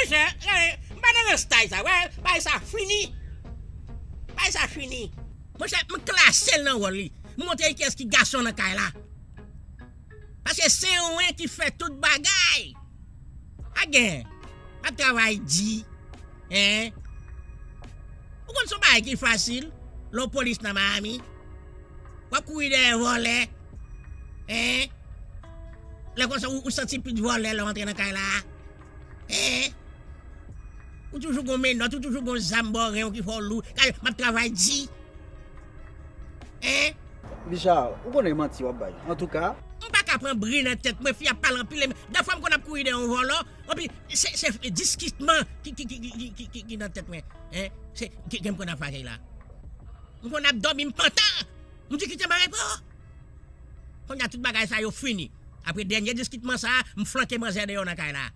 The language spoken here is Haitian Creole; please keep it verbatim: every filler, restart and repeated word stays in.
Chè, gade, m pa nan rans tay sa, wè, bagay sa fini. Bagay sa fini. Monchè, m klase l nan wòl li. M montre l kiyès ki gason nan kay la. Paske se mwen ki fè tout bagay. Pa gen. M ap travay di. Hein? Ou konn se yon bagay ki fasil. Lè w polis nan Miami. W ap kouri dèyè vòlè. Hein? Lè konsa ou, ou santi pit vòlè lè w antre nan kay la. Hein? Ou toujou gon menòt, ou toujou gon zam bò ren w ki fè w lou. Gade, m ap travay di. Hein? Bicha, ou konnen manti w ap bay. Antouka, M pa ka pran bri nan tèt mwen, fi ap pale anpil. Dèfwa m konn ap kouri dèyè yon vòlò, epi se, se diskitman ki, ki, ki, ki, ki, ki, ki nan tèt mwen. Hein? Se, ki, ki m konn ap fache la. M konn ap dòmi, m pantan. M di kite m arepo. Kounye a tout bagay sa yo fini. Apre dènye diskitman sa, m flanke manzè deyò nan kay la.